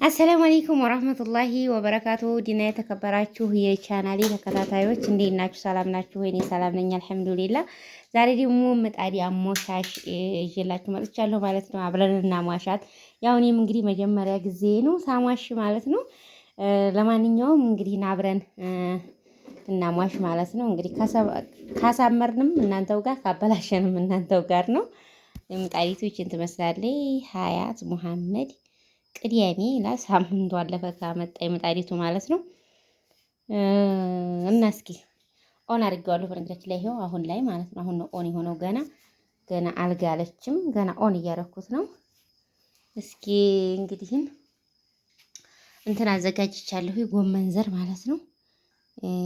السلام عليكم ورحمة الله وبركاته። ዲና የተከበራችሁ የቻናሌ ተከታታዮች እንዴት ናችሁ? ሰላም ናችሁ? እኔ ሰላም ነኝ الحمد لله። ዛሬ ደግሞ ምጣድ አሞሻሽ ይዤላችሁ መጥቻለሁ ማለት ነው። አብረን እናሟሻት። ያው እኔም እንግዲህ መጀመሪያ ጊዜ ነው ሳሟሽ ማለት ነው። ለማንኛውም እንግዲህ አብረን እናሟሽ ማለት ነው። እንግዲህ ካሳመርንም እናንተው ጋር ካበላሸንም እናንተው ጋር ነው። ምጣዲቱ ይችን ትመስላለች። ሀያት ሙሐመድ ቅዳሜ ይላል። ሳምንቱ አለፈ ካመጣ የምጣዲቱ ማለት ነው። እና እስኪ on አድርጌዋለሁ። በነገራችን ላይ ይኸው አሁን ላይ ማለት ነው። አሁን ነው on የሆነው። ገና ገና አልጋለችም። ገና on እያደረኩት ነው። እስኪ እንግዲህን እንትን አዘጋጅቻለሁ፣ ጎመን ዘር ማለት ነው።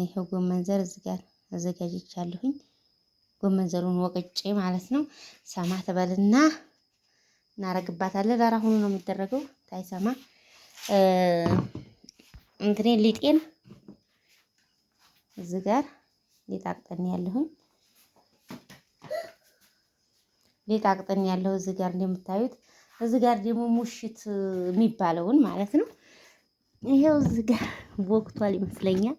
ይኸው ጎመን ዘር እዚህ ጋር አዘጋጅቻለሁኝ። ጎመን ዘሩን ወቅጬ ማለት ነው። ሰማ ትበልና እናረግባታለን። ዳር አሁኑ ነው የሚደረገው። ታይሰማ እንትኔ ሊጤን እዚህ ጋር ሊጥ አቅጠን ያለሁኝ ሊጥ አቅጠን ያለሁ እዚህ ጋር እንደምታዩት፣ እዚህ ጋር ደግሞ ሙሽት የሚባለውን ማለት ነው። ይሄው እዚህ ጋር ወቅቷል ይመስለኛል።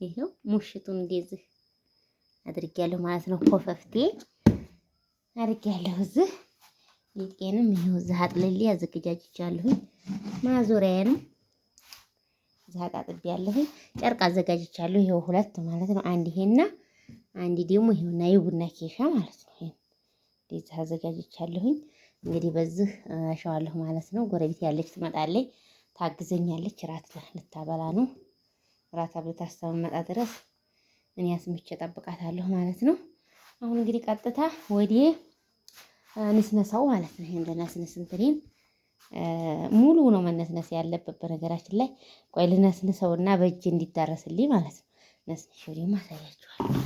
ይሄው ሙሽቱን እንደዚህ አድርጌያለሁ ማለት ነው። ኮፈፍቴ አድርጌያለሁ እዚህ ሊጤንም ይሄው እዚህ አጥልሌ አዘገጃጅቻለሁኝ። ማዞሪያዬንም እዚህ አጣጥቤያለሁኝ። ጨርቅ አዘጋጅቻለሁ። ይሄው ሁለት ማለት ነው። አንድ ይሄና አንድ ደግሞ ይሄውና የቡና ኬሻ ማለት ነው። ይሄን እንደዚህ አዘጋጅቻለሁኝ። እንግዲህ በዚህ አሸዋለሁ ማለት ነው። ጎረቤት ያለች ትመጣለች፣ ታግዘኛለች። እራት ልታበላ ነው። እራት አብልታ እስከምመጣ ድረስ እኔ አስምቼ እጠብቃታለሁ ማለት ነው። አሁን እንግዲህ ቀጥታ ወደ ንስነሳው ማለት ነው። ይሄን ልነስንስ እንትኔን ሙሉ ነው መነስነስ ያለበት። በነገራችን ላይ ቆይ ልነስንሰውና በእጅ እንዲዳረስልኝ ማለት ነው። ነስንሼው ደግሞ አሳያችኋለሁ።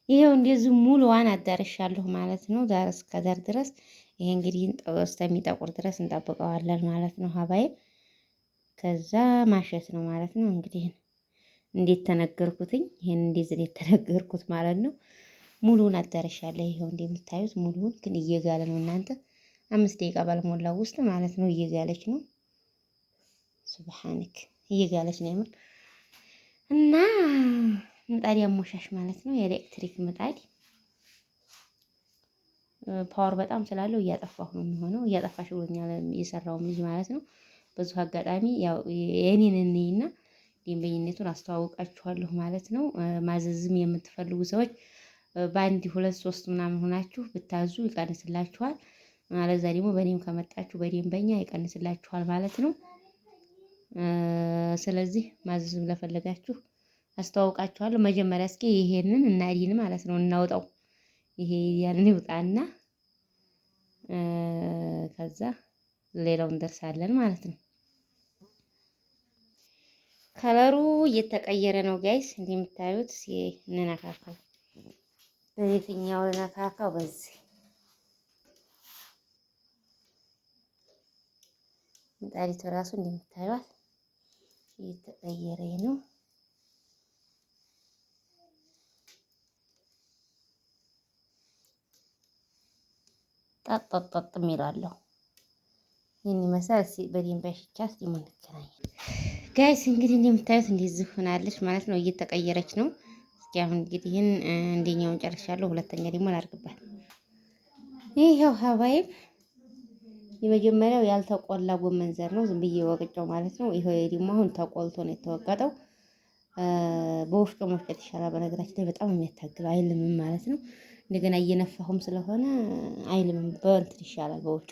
ይሄው እንደዚህ ሙሉዋን አዳርሻለሁ ማለት ነው። ዳር እስከ ዳር ድረስ ይሄ እንግዲህ እስከሚጠቁር ድረስ እንጠብቀዋለን ማለት ነው። ሀባይ ከዛ ማሸት ነው ማለት ነው። እንግዲህ እንዴት ተነገርኩትኝ ይሄን እንደዚህ የተነገርኩት ማለት ነው። ሙሉውን አዳርሻለሁ። ይኸው እንደምታዩት ሙሉውን ግን እየጋለ ነው እናንተ፣ 5 ደቂቃ ባልሞላው ውስጥ ማለት ነው እየጋለች ነው። ሱብሃንክ እየጋለች ነው የምር። እና ምጣድ ያሞሻሽ ማለት ነው። የኤሌክትሪክ ምጣድ power በጣም ስላለው እያጠፋሁ ነው የሚሆነው። እያጠፋሽ ብሎኛል የሰራውም ልጅ ማለት ነው። በዚሁ አጋጣሚ ያው የኔን እኔና ደንበኝነቱን አስተዋውቃችኋለሁ ማለት ነው። ማዘዝም የምትፈልጉ ሰዎች በአንድ ሁለት ሶስት ምናምን ሆናችሁ ብታዙ ይቀንስላችኋል። አለዛ ደግሞ በእኔም ከመጣችሁ በደንበኛ ይቀንስላችኋል ማለት ነው። ስለዚህ ማዘዝም ለፈለጋችሁ አስተዋውቃችኋለሁ። መጀመሪያ እስኪ ይሄንን እናዲን ማለት ነው እናውጣው። ይሄ ያንን ይውጣና ከዛ ሌላው እንደርሳለን ማለት ነው። color ኡ እየተቀየረ ነው guys፣ እንደምታዩት እንነካካው። በየትኛው ልነካካው? በዚህ ምጣዲቱ ራሱ እንደምታዩት እየተቀየረ ነው። ጣጣጣጥ የሚላለሁ ይህን ይመስላል። እስኪ በደንብ አሽቻ እስኪ እንገናኝ guys። እንግዲህ እንደምታዩት እንደዚህ ሆናለች ማለት ነው። እየተቀየረች ነው። እስኪ አሁን እንግዲህ ይህን አንደኛውን ጨርሻለሁ። ሁለተኛ ደግሞ ላድርግባት። ይኸው حبايب የመጀመሪያው ያልተቆላ ጎመን ዘር ነው። ዝም ብዬ ወቅጨው ማለት ነው። ይሄ ደግሞ አሁን ተቆልቶ ነው የተወቀጠው። በወፍጮ መፍጨት ይሻላል። በነገራችን ላይ በጣም የሚያታግል አይልምም ማለት ነው። እንደገና እየነፋሁም ስለሆነ አይልምም፣ በእንትን ይሻላል በወፍጮ።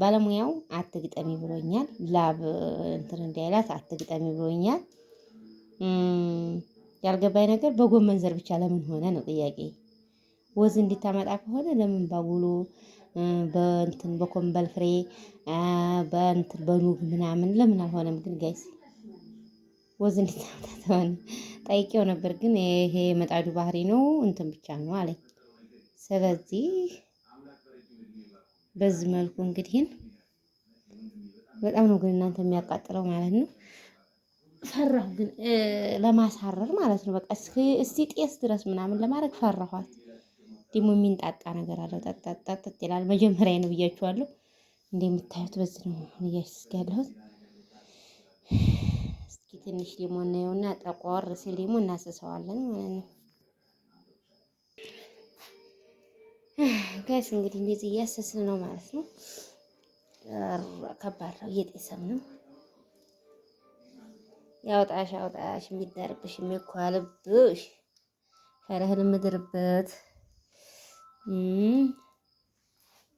ባለሙያው አትግጠሚ ብሎኛል። ላብ እንትን እንዳይላት አትግጠሚ ብሎኛል። ያልገባኝ ነገር በጎመን ዘር ብቻ ለምን ሆነ ነው ጥያቄ። ወዝ እንዲታመጣ ከሆነ ለምን ባጉሎ በእንትን በኮምበል ፍሬ በእንትን በኑግ ምናምን ለምን አልሆነም? ግን guys ወዝ እንዲታመጣ ተሆነ ጠይቄው ነበር። ግን ይሄ የምጣዱ ባህሪ ነው እንትን ብቻ ነው አለኝ። ስለዚህ በዚህ መልኩ እንግዲህ በጣም ነው ግን እናንተ የሚያቃጥለው ማለት ነው። ፈራሁ ግን ለማሳረር ማለት ነው። በቃ እስቲ ጤስ ድረስ ምናምን ለማድረግ ፈራኋት። ደግሞ የሚንጣጣ ነገር አለው። ጠጣጣጥ ይላል። መጀመሪያ ነው ብያችኋለሁ። እንደምታዩት በዚህ ነው እያሰስኩ ያለሁት። እስኪ ትንሽ ደግሞ እናየውና ጠቆር ሲል ደግሞ እናስሰዋለን ማለት ነው። Guys እንግዲህ እንደዚህ እያሰስን ነው ማለት ነው። ከባድ ነው፣ እየጤሰም ነው። ያውጣሽ ያውጣሽ፣ የሚዳርብሽ የሚኳልብሽ ፈረህን ምድርበት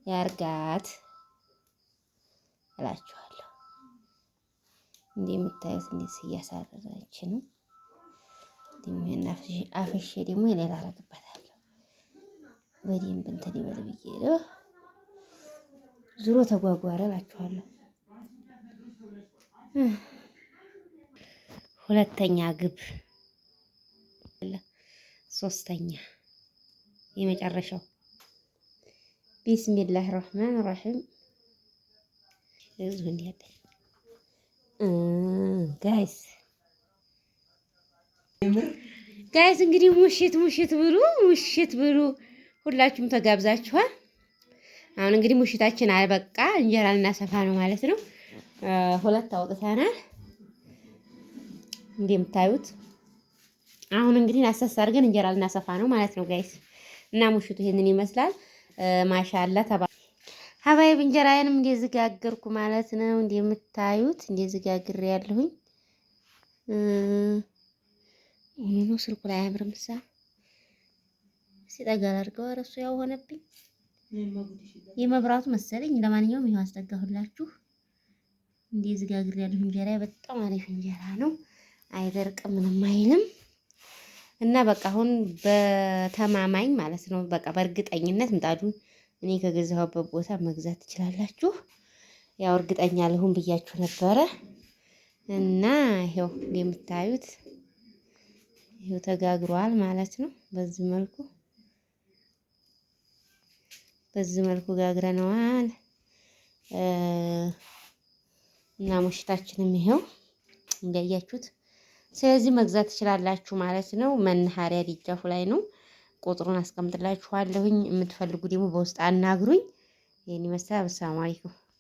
ያርጋት እላችኋለሁ። እንደምታዩት እንደዚህ እያሳረረች ነው። አፍሼ ደግሞ የሌላ አረግበታለሁ በደንብ እንትን ይበል ብዬ ነው። ዙሮ ተጓጓረ እላችኋለሁ። ሁለተኛ ግብ፣ ሶስተኛ የመጨረሻው ቢስሚላህ ረህማን ረሂም። እዚሁ እንዲያለ guys guys እንግዲህ ሙሽት ሙሽት ብሉ ሙሽት ብሉ፣ ሁላችሁም ተጋብዛችኋል። አሁን እንግዲህ ሙሽታችን አበቃ፣ እንጀራ ልናሰፋ ነው ማለት ነው። ሁለት አውጥተናል እንደምታዩት። አሁን እንግዲህ አሰስ አድርገን እንጀራ ልናሰፋ ነው ማለት ነው guys። እና ሙሽቱ ይሄንን ይመስላል። ማሻአላ ተባ ሀባይብ እንጀራዬንም እንደዚህ ጋገርኩ ማለት ነው። እንደምታዩት እንደዚህ ጋግሬ ያለሁኝ ሆኖ ስልኩ ላይ አያምርም። ሳ ሲጠጋ አድርገው እረሱ ያው ሆነብኝ የመብራቱ መሰለኝ። ለማንኛውም ይኸው አስጠጋሁላችሁ። እንደዚህ ጋግሬ ያለሁ እንጀራ በጣም አሪፍ እንጀራ ነው። አይደርቅም፣ ምንም አይልም። እና በቃ አሁን በተማማኝ ማለት ነው። በቃ በእርግጠኝነት ምጣዱን እኔ ከገዛሁበት ቦታ መግዛት ትችላላችሁ። ያው እርግጠኛ ልሁን ብያችሁ ነበረ። እና ይኸው እንደምታዩት ይኸው ተጋግሯል ማለት ነው። በዚህ መልኩ በዚህ መልኩ ጋግረነዋል። እና ሙሽታችንም ይኸው እንዳያችሁት። ስለዚህ መግዛት ትችላላችሁ ማለት ነው። መናኸሪያ ደጃፉ ላይ ነው። ቁጥሩን አስቀምጥላችኋለሁኝ። የምትፈልጉ ደግሞ በውስጥ አናግሩኝ። ይህን ይመስላል። አሰላሙ አለይኩም።